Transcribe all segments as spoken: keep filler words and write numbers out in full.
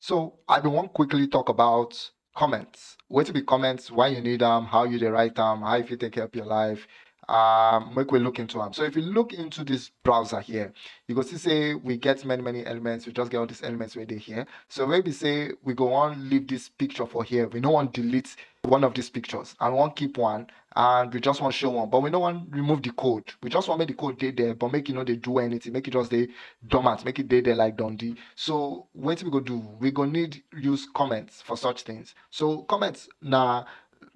So I bin wan quickly talk about comments. Wetin be comments, why you need am, how you dey write am, how e fit take help your life. Um, make we look into am. So if you look into this browser here, you go see say we get many, many elements. We just get all these elements wey dey here. So maybe say we go wan leave this picture for here. We no wan delete one of these pictures. I wan keep one, and we just wan show one, but we no wan remove the code. We just wan make the code dey there, but make e no dey do anything. Make e just dey dormant, make e dey there like Dundee. So wetin we go do? We go need use comments for such things. So comments na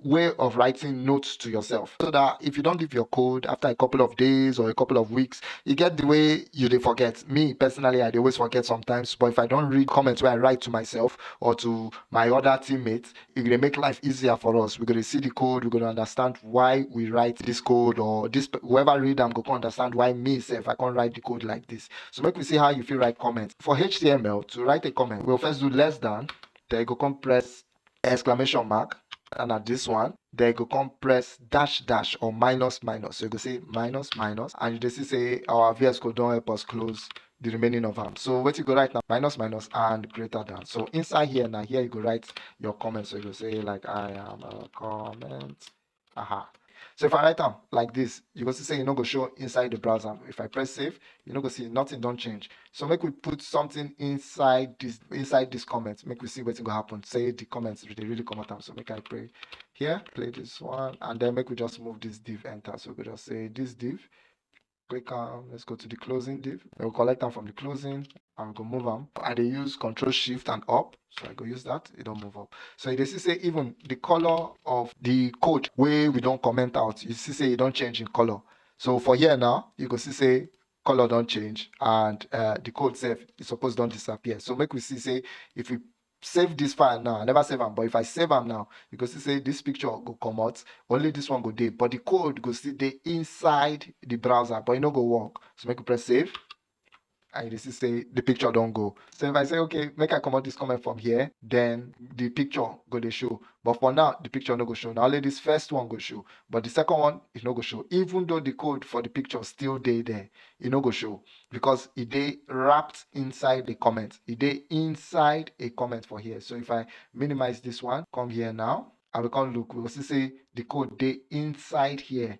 way of writing notes to yourself, so that if you don leave your code after a couple of days or a couple of weeks, you get the way you dey forget. Me personally, I dey always forget sometimes, but if I don read comments wey I write to myself or to my other teammates, e go dey make life easier for us. We go dey see the code, we go dey understand why we write this code, or this pe-, whoever read am go come understand why me sef I come write the code like this. So make we see how you fit write comment. For H T M L, to write a comment, we go first do less than, then you go come press exclamation mark, and at this one, then you go come press dash dash or minus minus. So you go say minus minus, and you dey see say our V S Code don help us close the remaining of am. So wetin you go write na minus minus and greater than. So inside here, na here you go write your comment. So you go say, like, "I am a comment." Aha. So if I write am like this, you go see say e no go show inside the browser. If I press save, you no go see, nothing don change. So make we put something inside this, inside this comment. Make we see wetin go happen. Say the comments dey really comot am. So make I play here, play this one, and then make we just move this div enter. So we go just say this div, click am, let's go to the closing div. Then we collect am from the closing and we go move am. I dey use Control Shift and up, so I go use that, e don move up. So you dey see say even the color of the code wey we don comment out, you see say e don change in color. So for here now, you go see say color don change, and, uh, the code sef, e suppose don disappear. So make we see say if we save this file now, I never save am, but if I save am now, you go see say this picture go comot, only this one go dey, but the code go still dey inside the browser, but e no go work. So make we press save, and you dey see say the picture don go. So if I say, "Okay, make I comot this comment from here," then the picture go dey show. But for now, the picture no go show. Na only this first one go show, but the second one, e no go show. Even though the code for the picture still dey there, e no go show because e dey wrapped inside the comment. E dey inside a comment for here. So if I minimize this one, come here now, I will come look. We go see say the code dey inside here.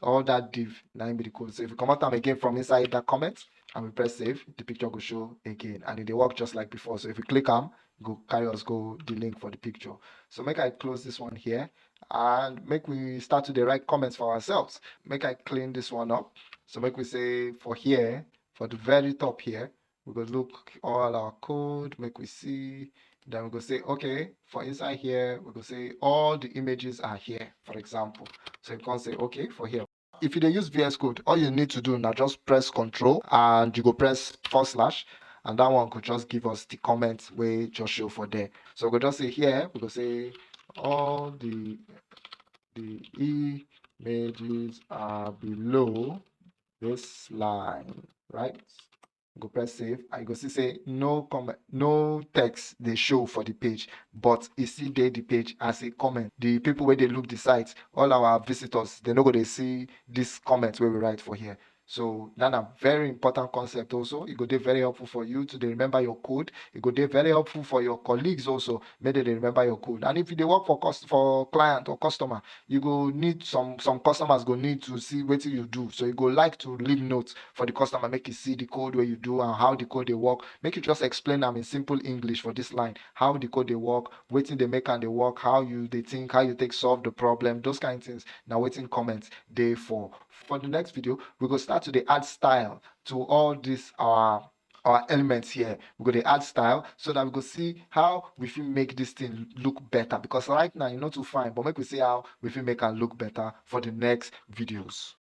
All that div, na im be the code. So if you comot am again from inside that comment and we press save, the picture go show again, and e dey work just like before. So if you click am, e go carry us go the link for the picture. So make I close this one here, and make we start to dey write comments for ourselves. Make I clean this one up. So make we say for here, for the very top here, we go look all our code, make we see. Then we go say, "Okay, for inside here," we go say, "All the images are here," for example. So you can say, "Okay, for here." If you dey use V S Code, all you need to do na just press Control and you go press forward slash, and that one go just give us the comment wey just show for there. So we go just say here, we go say, "All the, the images are below this line," right? Go press save, and you go see say no comment, no text dey show for the page, but e still dey the page as a comment. The people wey dey look the site, all our visitors, they no go dey see this comment wey we write for here. So that na very important concept also. E go dey very helpful for you to dey remember your code. E go dey very helpful for your colleagues also, make dem dey remember your code. And if you dey work for cus-, for client or customer, you go need some, some customers go need to see wetin you do. So you go like to leave notes for the customer, make e see the code wey you do and how the code dey work. Make you just explain am in simple English for this line, how the code dey work, wetin dey make am dey work, how you dey think, how you take solve the problem, those kind things. Na wetin comments dey for. For the next video, we go start to dey add style to all this our, our elements here. We go dey add style so that we go see how we fit make this thing look better, because right now e no too fine, but make we see how we fit make am look better for the next videos.